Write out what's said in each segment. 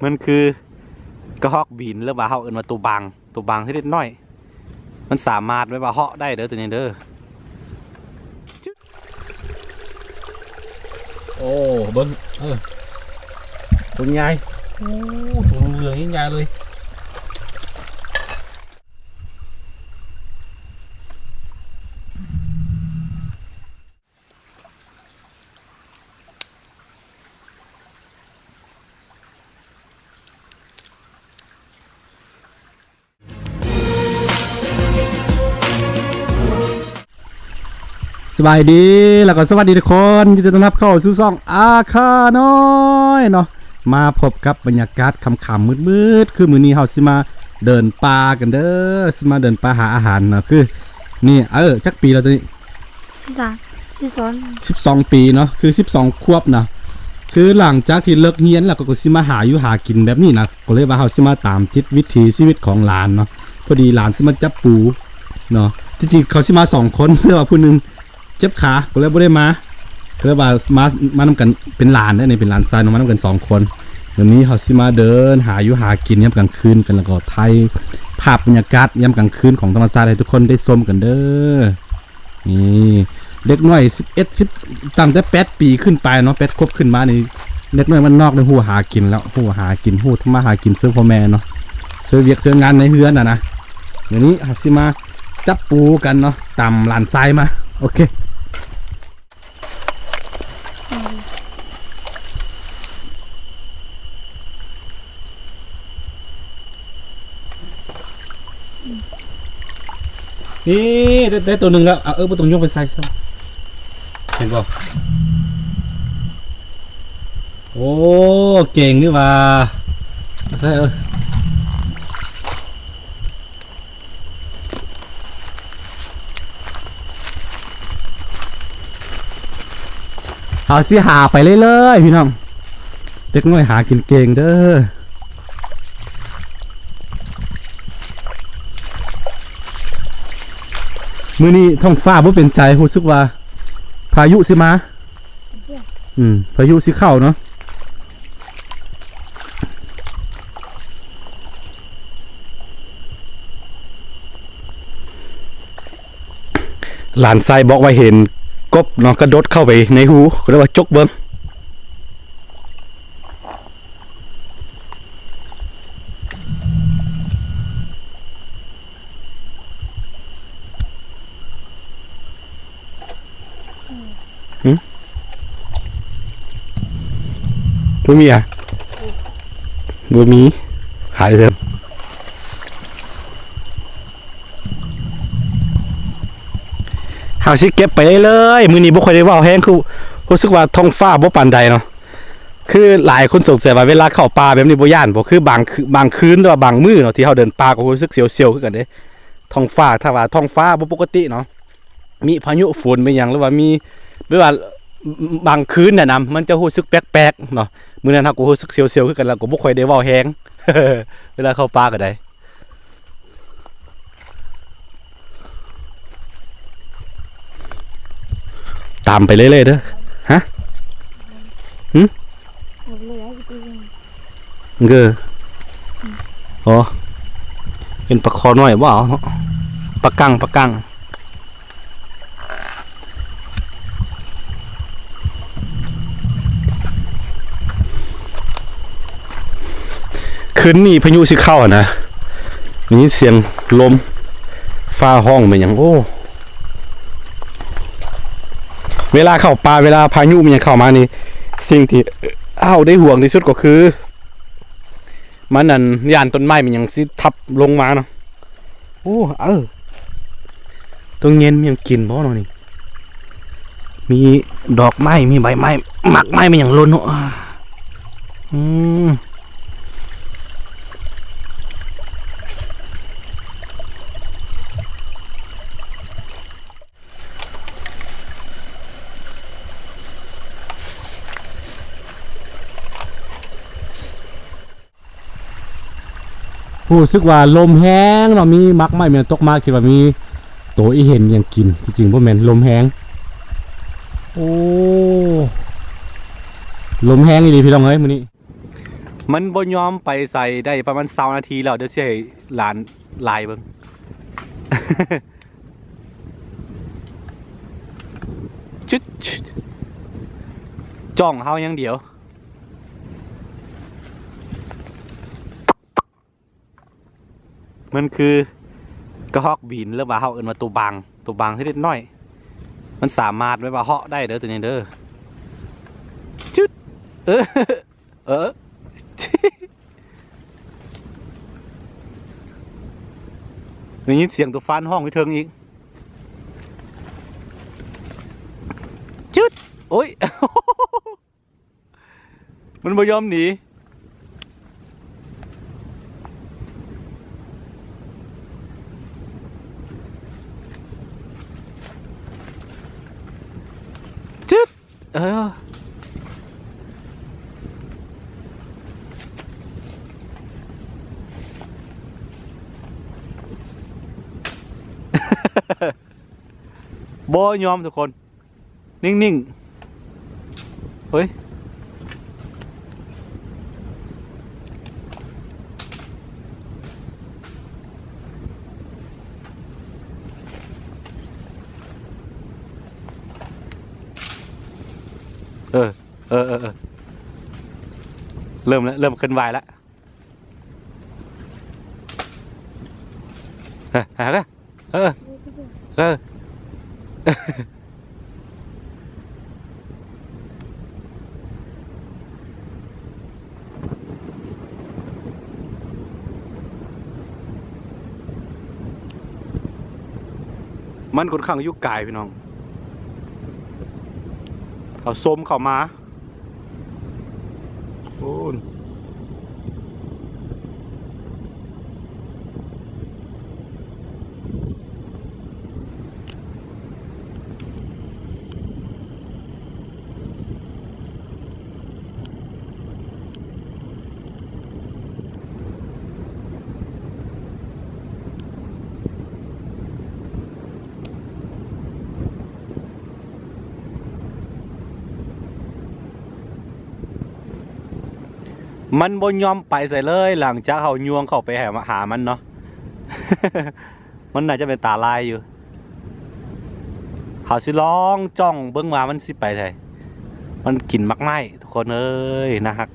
ມັນຄືກະຮອກບິນ ຫຼືວ່າເຮົາເອີ້ນວ່າໂຕບາງ ໂຕບາງທີ່ເລັກນ້ອຍ ມັນສາມາດແບບວ່າເຫາະໄດ້ເດີ ໂຕນີ້ເດີ. ໂອ້ ເບິ່ງ ເອີ ໂຕໃຫຍ່ ໂອ້ ໂຕເຫຼືອງໃຫຍ່ເລີຍ. ສະບາຍດີ ແລ້ວກໍສະຫວັດດີທຸກຄົນ ຍິນດີຕ້ອນຮັບເຂົ້າສູ່ຊ່ອງອາຄານ້ອຍເນາະ. ມາພົບກັບບັນຍາກາດຄ່ຳໆມືດໆ ຄືມື້ນີ້ເຮົາຊິມາເດີນປ່າກັນເດີ ຊິມາເດີນປ່າຫາອາຫານເນາະ. ຄືນີ້ ເອີ ຈັກປີແລ້ວໂຕນີ້? ສິບສາມ ສິບສອງ ສິບສອງປີເນາະ ຄືສິບສອງຂວບເນາະ. ຄືຫຼັງຈາກທີ່ເລີກຮຽນແລ້ວ ກໍ ກໍຊິມາຫາຢູ່ຫາກິນແບບນີ້ນະ ກໍເລີຍວ່າເຮົາຊິມາຕາມຕິດວິຖີຊີວິດຂອງຫຼານເນາະ. ພໍດີຫຼານຊິມາຈັບປູເນາະ ທີ່ຈິງເຂົາຊິມາສອງຄົນ ແຕ່ວ່າຜູ້ໜຶ່ງເຈັບຂາ ກໍເລີຍບໍ່ໄດ້ມາ ກໍເລີຍວ່າມາ ມານຳກັນເປັນຫຼານເດ້ ນີ້ເປັນຫຼານຊາຍເນາະ ມານຳກັນສອງຄົນ. ມື້ນີ້ເຮົາຊິມາເດີນຫາຢູ່ຫາກິນຍາມກາງຄືນກັນ ແລ້ວກໍຖ່າຍພາບບັນຍາກາດຍາມກາງຄືນຂອງທຳມະຊາດໃຫ້ທຸກຄົນໄດ້ຊົມກັນເດີ. ນີ້ເດັກນ້ອຍສິບເອັດ ສິບ ຕັ້ງແຕ່ແປດປີຂຶ້ນໄປເນາະ ແປດຂວບຂຶ້ນມານີ້ ເດັກນ້ອຍບ້ານນອກນີ້ຮູ້ຫາກິນແລ້ວ ຮູ້ຫາກິນ ຮູ້ທຳມາຫາກິນ ຊ່ວຍພໍ່ແມ່ເນາະ ຊ່ວຍວຽກຊ່ວຍງານໃນເຮືອນນະນະ. ດຽວນີ້ເຮົາຊິມາຈັບປູກັນເນາະ ຕາມຫຼານຊາຍມາ. ໂອເຄ. ນີ້ ໄດ້ ໄດ້ໂຕໜຶ່ງແລ້ວ. ເອົາ ເອີ ບໍ່ຕ້ອງຍົກໄປໃສ່ຊ້ຳ ເຫັນບໍ່? ໂອ້ ເກັ່ງນີ້ຫວ່າ. ເອົາໃສ່ ເອີ. ເຮົາຊິຫາໄປເລື້ອຍໆ ພີ່ນ້ອງ ເດັກນ້ອຍຫາກິນເກັ່ງເດີ. ມື້ນີ້ທ້ອງຟ້າບໍ່ເປັນໃຈ ຮູ້ສຶກວ່າພາຍຸຊິມາ. ອືມ ພາຍຸຊິເຂົ້າເນາະ. ຫຼານຊາຍບອກວ່າເຫັນກົບເນາະ ກະໂດດເຂົ້າໄປໃນຮູ ກໍເລີຍວ່າຈົກເບິ່ງ. ຫຶ? ບໍ່ມີຫຍັງ? ບໍ່ມີ. ຫາຍເດີ. ເຮົາຊິເກັບໄປເລື້ອຍໆ ມື້ນີ້ບໍ່ຄ່ອຍໄດ້ເວົ້າແຮງ ຄືຮູ້ສຶກວ່າທ້ອງຟ້າບໍ່ປານໃດເນາະ. ຄືຫຼາຍຄົນສົງໄສວ່າເວລາເຂົ້າປ່າແບບນີ້ບໍ່ຢ້ານບໍ່? ຄືບາງຄື ບາງຄືນ ຫຼືວ່າບາງມື້ເນາະ ທີ່ເຮົາເດີນປ່າກໍຮູ້ສຶກສຽວໆຄືກັນເດ້ ທ້ອງຟ້າ. ຖ້າວ່າທ້ອງຟ້າບໍ່ປົກກະຕິເນາະ ມີພາຍຸຝົນ ມີຫຍັງ ຫຼືວ່າມີ ຫຼືວ່າບາງຄືນນະນຳ ມັນຈະຮູ້ສຶກແປກໆເນາະ. ມື້ນັ້ນເຮົາກໍຮູ້ສຶກສຽວໆຄືກັນ ແລ້ວກໍບໍ່ຄ່ອຍໄດ້ເວົ້າແຮງ ເວລາເຂົ້າປ່າກໍໄດ້. ຕາມໄປເລື້ອຍໆເດີ. ຮະ? ຫຶ? ເອີ ອໍ ເປັນປາຄໍນ້ອຍບໍ່ເອົາເນາະ. ປາກັງ ປາກັງ. ຄືນນີ້ພາຍຸຊິເຂົ້າຫັ້ນນະ ໄດ້ຍິນສຽງລົມຟ້າຮ້ອງແມ່ນຫຍັງ. ໂອ້ ເວລາເຂົ້າປ່າ ເວລາພາຍຸແມ່ນຫຍັງເຂົ້າມານີ້ ສິ່ງທີ່ເຮົາໄດ້ຫ່ວງທີ່ສຸດກໍຄື ມັນ ອັນ ຢ້ານຕົ້ນໄມ້ແມ່ນຫຍັງຊິທັບລົງມາເນາະ. ໂອ້ ເອີ ຕ້ອງເຢັນ ມີຫຍັງກິນບໍ່ເນາະນີ້? ມີດອກໄມ້ ມີໃບໄມ້ ໝາກໄມ້ ມີຫຍັງຫຼົ່ນເນາະ. ອືມ. ຮູ້ສຶກວ່າລົມແຮງເນາະ ມີໝາກໄມ້ແມ່ນຕົກມາ ຄິດວ່າມີໂຕອີເຫັນຫຍັງກິນ ທີ່ຈິງບໍ່ແມ່ນ ລົມແຮງ. ໂອ້ ລົມແຮງອີ່ຫຼີພີ່ນ້ອງເອີຍ ມື້ນີ້. ມັນບໍ່ຍອມໄປໃສ ໄດ້ປະມານຊາວນາທີແລ້ວ. ດຽວຊິໃຫ້ຫຼານລາຍເບິ່ງ. ຈຶດ ຈ້ອງເຮົາຢ່າງດຽວ. ມັນຄືກະຮອກບິນ ຫຼືວ່າເຮົາເອີ້ນວ່າໂຕບັງ, ໂຕບັງເລັກນ້ອຍ. ມັນສາມາດແບບວ່າເຫາະໄດ້ເດີ ໂຕນີ້ເດີ. ຈຶດ ເອີ ເອີ ໄດ້ຍິນສຽງໂຕຟານຮ້ອງຢູ່ເທິງອີກ. ຈຶດ ໂອ້ຍ. ມັນບໍ່ຍອມໜີ. ຈຶດ ເອີ ບໍ່ຍອມທຸກຄົນ. ນິ່ງໆ ເຮີ້ຍ. ເອີ ເອີ ເອີ ເອີ ເລີ່ມແລ້ວ ເລີ່ມເຄື່ອນໄຫວແລ້ວ. ເອີ ເອີ ເອີ ເອີ ມັນຂ້ອນຂ້າງຢູ່ໄກພີ່ນ້ອງ. ເຂົາຊົມເຂົ້າມາ. ໂອ້ ມັນບໍ່ຍອມໄປໃສເລີຍ ຫຼັງຈາກເຮົາຍ່ວງເຂົ້າໄປຫາ ຫາມັນເນາະ. ມັນໜ້າຈະເປັນຕາລາຍຢູ່. ເຮົາຊິລອງຈ້ອງເບິ່ງວ່າມັນຊິໄປໃສ. ມັນກິນໝາກໄມ້ ທຸກຄົນເອີຍ ໜ້າຮັກ.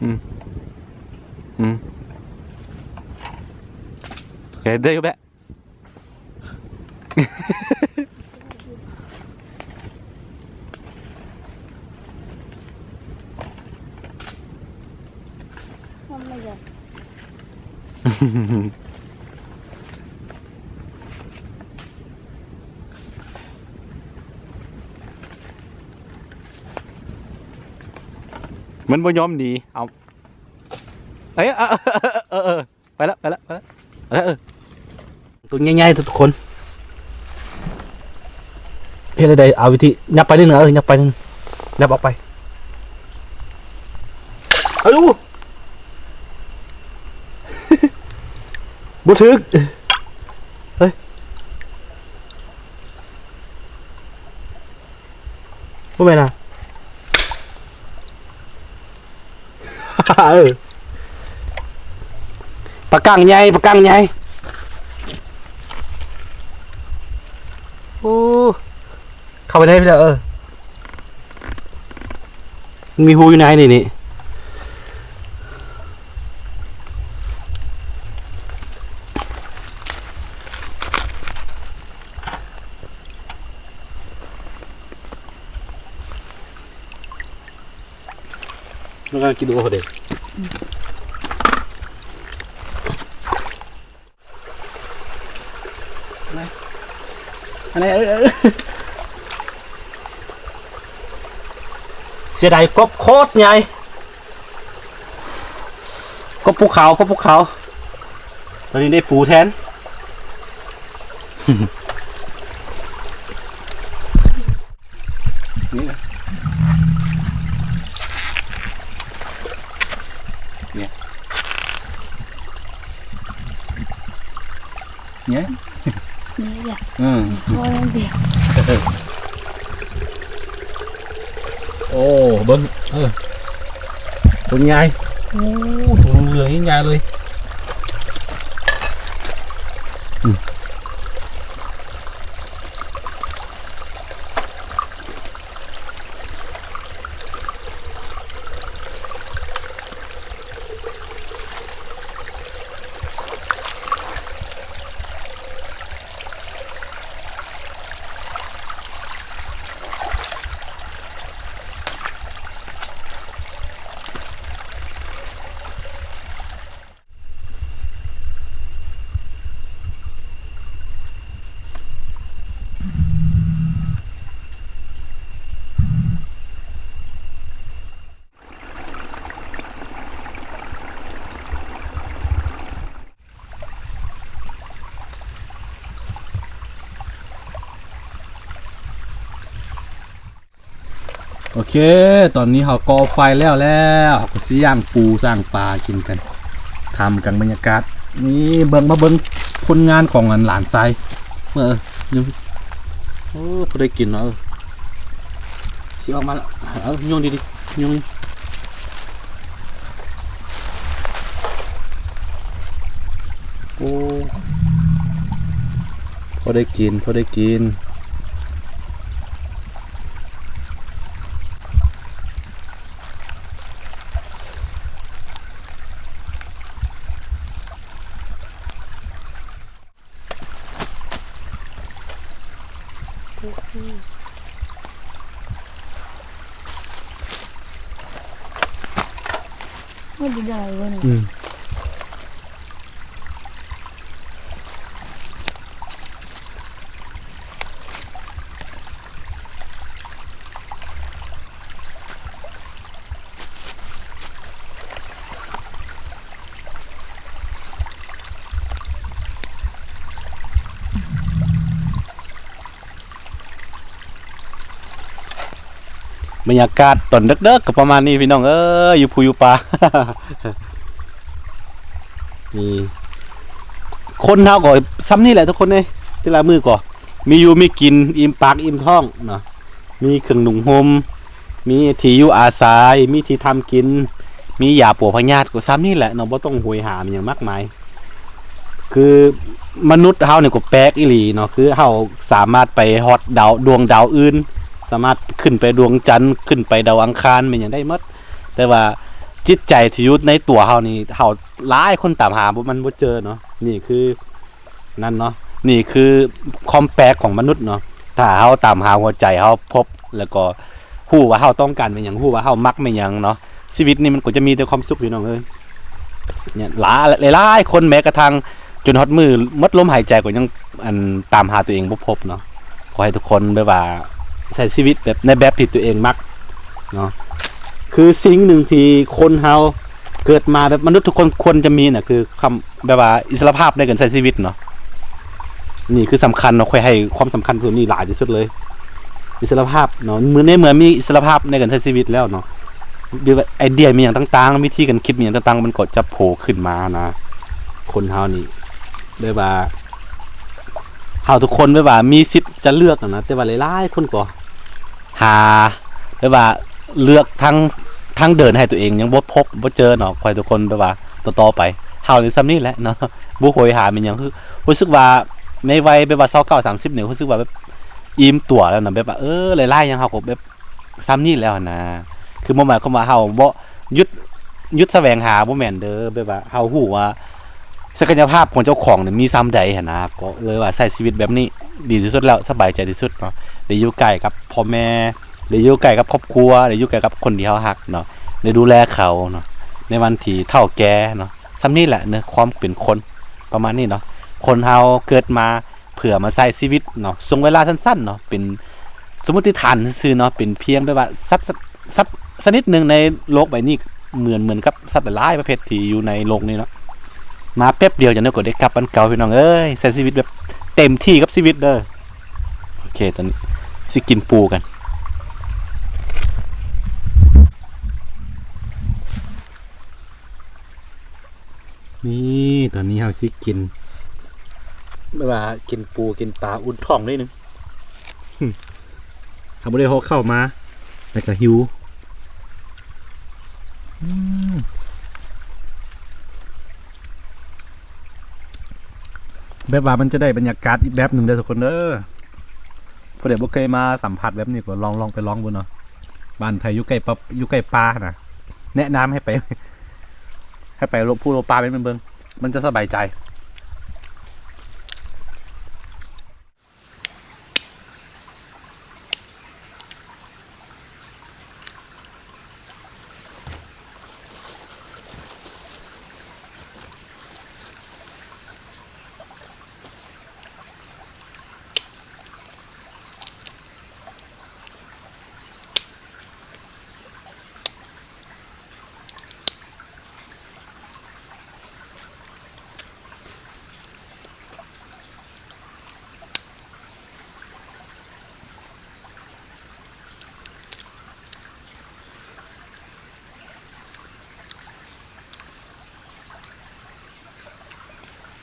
ອືມ ອືມ ໂອເຄ ໄດ້ຢູ່ແບະ. ມັນບໍ່ຍອມໜີ ເອົາ ເອີ ເອີ ເອີ ເອີ ໄປລະ ໄປລະ ໄປລະ ເອີ ໂຕໃຫຍ່ໆ ທຸກຄົນ. ເຮັດໃດ ເອົາວິທີ ຫຍັບໄປໜຶ່ງ ເອີ ຫຍັບໄປໜຶ່ງ ຫຍັບອອກໄປ. ເອົາ ບໍ່ຖືກ ເຮີ້ຍ ບໍ່ແມ່ນນະ. ເອີ ປາກ້າງໃຫຍ່ ປາກ້າງໃຫຍ່. ໂອ້ ເຂົ້າໄປໄດ້ພີ່ນ້ອງເອີຍ. ມັນມີຮູຢູ່ໃນນີ້ ນີ້. ມັນກຳລັງກິນໂອເດ້. ອັນນີ້ ເອີ ເອີ ເອີ. ເສຍດາຍກົບໂຄດໃຫຍ່ ກົບພູເຂົາ ກົບພູເຂົາ ຕອນນີ້ໄດ້ປູແທນ ນີ້ນະ ນີ້ ນີ້ ນີ້ແຫຼະ ອືມ ພໍແລ້ວເດ ໂອ້ ເບິ່ງ ເອີ ຕົວໃຫຍ່ ໂອ້ ຕົວເຫຼືອງໃຫຍ່ເລີຍ ອືມ. ໂອເຄ ຕອນນີ້ເຮົາກໍ່ໄຟແລ້ວແລ້ວ ເຮົາກໍຊິຍ່າງປູຍ່າງປາກິນກັນ ທ່າມກາງບັນຍາກາດ ນີ້ເບິ່ງ ມາເບິ່ງຜົນງານຂອງອັນຫຼານຊາຍ ເອີ ຢູ່ ໂອ້ ພໍໄດ້ກິນເນາະ ເອີ ຊິອອກມາແລ້ວ ເອົາ ຍົງດີໆ ຍົງ ໂອ້ ພໍໄດ້ກິນ ພໍໄດ້ກິນ. ມັນຊິໄດ້ບໍ່ນີ້? ອືມ. ບັນຍາກາດຕອນເດິກໆ ກໍປະມານນີ້ພີ່ນ້ອງເອີຍ ຢູ່ພູຢູ່ປ່າ ນີ້ ຄົນເຮົາກໍຊ່ຳນີ້ແຫຼະທຸກຄົນເອີຍ ແຕ່ລະມື້ກໍມີຢູ່ມີກິນ ອີ່ມປາກອີ່ມທ້ອງເນາະ ມີເຄື່ອງນຸ່ງຫົ່ມ ມີທີ່ຢູ່ອາໄສ ມີທີ່ທຳກິນ ມີຢາປົວພະຍາດ ກໍຊ່ຳນີ້ແຫຼະເນາະ ບໍ່ຕ້ອງໂຫຍຫາຫຍັງມາກມາຍ. ຄືມະນຸດເຮົານີ້ກໍແປກອີ່ຫຼີເນາະ ຄືເຮົາສາມາດໄປຮອດດາວ ດວງດາວອື່ນ ສາມາດຂຶ້ນໄປດວງຈັນ ຂຶ້ນໄປດາວອັງຄານ ແມ່ນຫຍັງໄດ້ໝົດ ແຕ່ວ່າຈິດໃຈທີ່ຢູ່ໃນຕົວເຮົານີ້ ເຮົາຫຼາຍຄົນຕາມຫາບໍ່ ມັນບໍ່ເຈີເນາະ ນີ້ຄື ນັ້ນເນາະ ນີ້ຄືຄວາມແປກຂອງມະນຸດເນາະ ຖ້າເຮົາຕາມຫາຫົວໃຈເຮົາພົບ ແລ້ວກໍຮູ້ວ່າເຮົາຕ້ອງການແມ່ນຫຍັງ ຮູ້ວ່າເຮົາມັກແມ່ນຫຍັງເນາະ ຊີວິດນີ້ມັນກໍຈະມີແຕ່ຄວາມສຸກພີ່ນ້ອງເອີຍ ເນຍ ຫຼາຍ ຫຼາຍໆຄົນ ແມ້ກະທັ່ງຈົນຮອດມື້ໝົດລົມຫາຍໃຈກໍຍັງ ອັນ ຕາມຫາຕົວເອງບໍ່ພົບເນາະ ຂໍໃຫ້ທຸກຄົນແບບວ່າໃຊ້ຊີວິດແບບໃນແບບທີ່ຕົວເອງມັກເນາະ ຄືສິ່ງໜຶ່ງທີ່ຄົນເຮົາເກີດມາແບບມະນຸດທຸກຄົນຄວນຈະມີນະ ຄືຄຳ ແບບວ່າອິດສະຫຼະພາບໃນການໃຊ້ຊີວິດເນາະ ນີ້ຄືສຳຄັນເນາະ ຂ້ອຍໃຫ້ຄວາມສຳຄັນຕົວນີ້ຫຼາຍທີ່ສຸດເລີຍ ອິດສະຫຼະພາບເນາະ ເມື່ອ ໃນເມື່ອມີອິດສະຫຼະພາບໃນການໃຊ້ຊີວິດແລ້ວເນາະ ແບບວ່າໄອເດຍມີຫຍັງຕ່າງໆ ວິທີການຄິດມີຫຍັງຕ່າງໆ ມັນກໍຈະໂຜຂຶ້ນມານະ ຄົນເຮົານີ້ ແບບວ່າ ເຮົາທຸກຄົນແບບວ່າມີສິດຈະເລືອກຫັ້ນນະ ແຕ່ວ່າຫຼາຍໆຄົນກໍຫາ ແບບວ່າເລືອກທາງ ທາງເດີນໃຫ້ຕົວເອງຍັງບໍ່ພົບບໍ່ເຈີເນາະ ຂໍໃຫ້ທຸກຄົນແບບວ່າຕໍ່ໆໄປ ເຮົານີ້ຊ່ຳນີ້ແຫຼະເນາະ ບໍ່ໂຫຍຫາແມ່ນຫຍັງ ຄືຮູ້ສຶກວ່າໃນໄວແບບວ່າຊາວເກົ້າ ສາມສິບນີ້ ຮູ້ສຶກວ່າແບບອີ່ມຕົວແລ້ວນະ ແບບວ່າ ເອີ ຫຼາຍໆຢ່າງເຮົາກໍແບບ ຊ່ຳນີ້ແລ້ວຫັ້ນນະ ຄືບໍ່ໝາຍຄວາມວ່າເຮົາບໍ່ຢຸດ ຢຸດສະແຫວງຫາ ບໍ່ແມ່ນເດີ ແບບວ່າເຮົາຮູ້ວ່າສັກກະຍະພາບຂອງເຈົ້າຂອງນີ້ມີຊ່ຳໃດຫັ້ນນະ ກໍເລີຍວ່າໃຊ້ຊີວິດແບບນີ້ດີທີ່ສຸດແລ້ວ ສະບາຍໃຈທີ່ສຸດເນາະ ໄດ້ຢູ່ໃກ້ກັບພໍ່ແມ່ ໄດ້ຢູ່ໃກ້ກັບຄອບຄົວ ໄດ້ຢູ່ໃກ້ກັບຄົນທີ່ເຮົາຮັກເນາະ ໄດ້ດູແລເຂົາເນາະ ໃນວັນທີ່ເຖົ້າແກ່ເນາະ ຊ່ຳນີ້ແຫຼະເນາະ ຄວາມເປັນຄົນ ປະມານນີ້ເນາະ ຄົນເຮົາເກີດມາ ເພື່ອມາໃຊ້ຊີວິດເນາະ ຊ່ວງເວລາສັ້ນໆເນາະ ເປັນສົມມຸດຖານຊື່ໆເນາະ ເປັນພຽງແບບວ່າສັດ ສັດ ຊະນິດໜຶ່ງໃນໂລກໃບນີ້ ເໝືອນ ເໝືອນກັບສັດຫຼາຍໆປະເພດທີ່ຢູ່ໃນໂລກນີ້ເນາະ. ມາແປັບດຽວ ຈັ່ງໃດກໍໄດ້ກັບບ້ານເກົ່າ ພີ່ນ້ອງເອີຍ. ໃຊ້ຊີວິດແບບເຕັມທີ່ກັບຊີວິດເດີ. ໂອເຄ ຕອນນີ້ຊິກິນປູກັນ. ນີ້ ຕອນນີ້ເຮົາຊິກິນ ແບບວ່າກິນປູກິນປາ ອຸ່ນທ້ອງໜ້ອຍໜຶ່ງ. ຖ້າບໍ່ໄດ້ຫໍ່ເຂົ້າມາ ແລ້ວກໍຫິວ. ອືມ ແບບວ່າມັນຈະໄດ້ບັນຍາກາດອີກແບບໜຶ່ງເດີທຸກຄົນເດີ. ຜູ້ໃດບໍ່ເຄີຍມາສຳຜັດແບບນີ້ກໍລອງ ລອງໄປລອງເບິ່ງເນາະ. ບ້ານໃຜຢູ່ໃກ້ປະ ຢູ່ໃກ້ປ່າຫັ້ນນະ ແນະນຳໃຫ້ໄປ ໃຫ້ໄປໂລ ພູໂລປ່າໄປເບິ່ງ ມັນຈະສະບາຍໃຈ.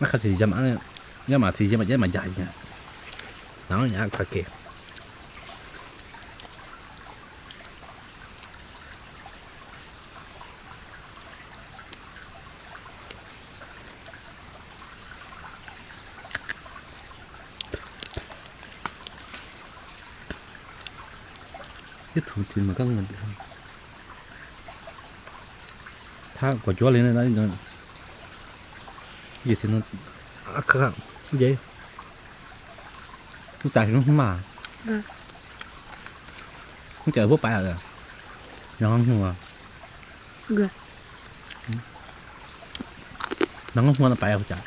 ມັນກະຊິຢາມອັນນີ້ ຢາມມາທີ່ ຢາມມາ ຢາມມາໃຫຍ່ເນຍ ເນາະ ຍາກຄັກເກ. ເຮັດຖົງຕີນມັນກໍເງິນ ຖ້າກວ່າຈົວເລີຍນະ ເຍ ເຢ ຮູ້ຈັກເຫັນໝາ ເອີ ຮູ້ຈັກພວກປາເອີ ຍັງຮູ້ວ່າ ເອີ ນັ່ງຫົວນຳໄປເອົາຈັກ